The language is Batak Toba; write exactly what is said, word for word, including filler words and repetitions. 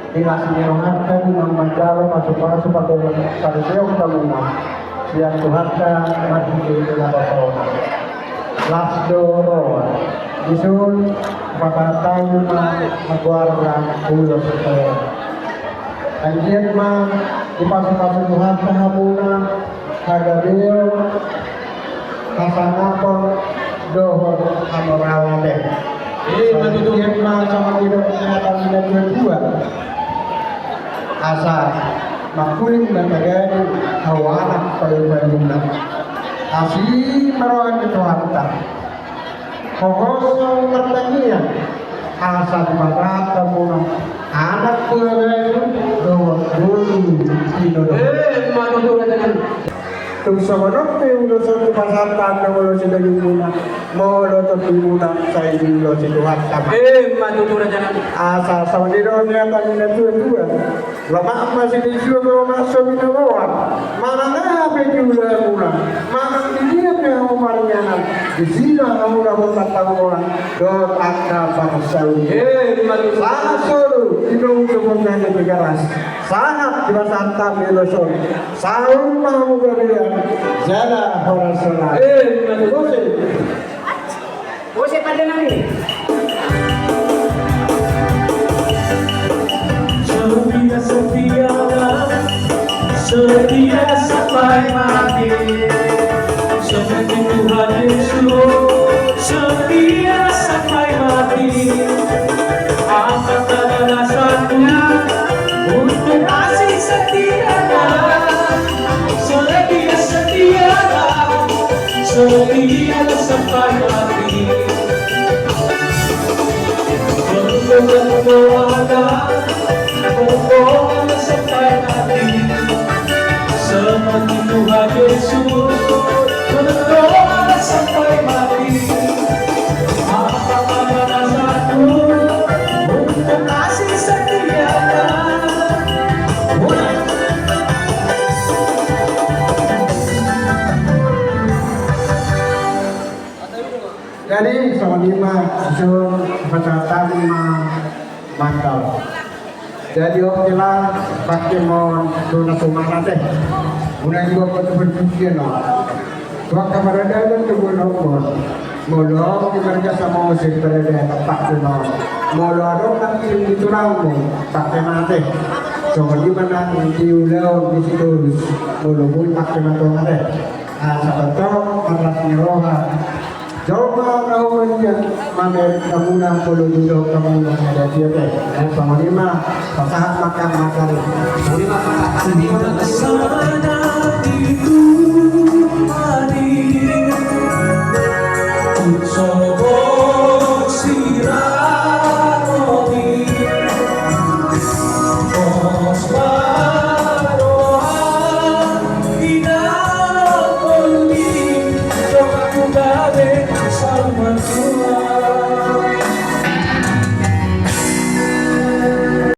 Di las ni rohanta di na manjalo pasupasu pardenggan pardenggan hamuna sian Tuhanta marhite na basona. Las do roha. Dison pasahat hami ma goarna ulos. Anggiat ma dipasupasu Tuhanta hamuna hagabeon, hasangapon dohot hamoralan. Ima tutu. Anggiat ma songon nidok ni hata ni natuatua, asa mangkuling ma tagana hau anak payupayuna. Asi ma roha ni Tuhanta. Hohom martangiang asa dipasahat hamuna anak boru dohot boru sinodo. Ima tutu raja nami. Tung songon on pe ulos on dipasahat hami molo sidaginmuna, molo tondimuna, sai diulosi Tuhanta ma. Ima tutu raja nami. Asa songon nidok ni hata ni natuatua, lomak ma silisur, lomak so binaboan. Manang aha pe di ulaonmuna, manang di dia pe hamu maringanan, disi ma hamu na botang tanggoan dohot angka parsaulian. Ima tutu. Sahat solu inum tu bontean ni Tigaras. Sahat dipasahat hami ulos on. Saur ma hamu gabean jala horas-horas. Ima tutu. Bosi. Bosi pande nami. Setia, setia, setia sampai mati. Seperti Tuhan Yesus setia sampai mati. Apa tanda dasarnya untuk kasih setia? Setia, setia, setia sampai mati. Berdoa, berdoa sampai mati. Seperti Tuhan Yesus berdoa sampai mati. Apa tanda dasarnya untuk kasih setia? Jadi songon i ma, dison pasahat hami ma mantap. Jadi oke lah, pake ma on tu na suman ate. Unang ibuat batu berpikir no. Tu angka paradaton tu boan on. Molo di marga Samosir paradaton pake ma on. Molo adong nangkin di tulangmu, pake ma ate. Songon i ma nang di ulaon di Sitorus. Molo boi pake ma tong ate. Asa tongtong marlas ni roha. Jolma na humaliang mamereng hamuna, molo didok hamuna na dati ate. Songon i ma, pasahat ma hamu ma sari. Songon i ma pasahat.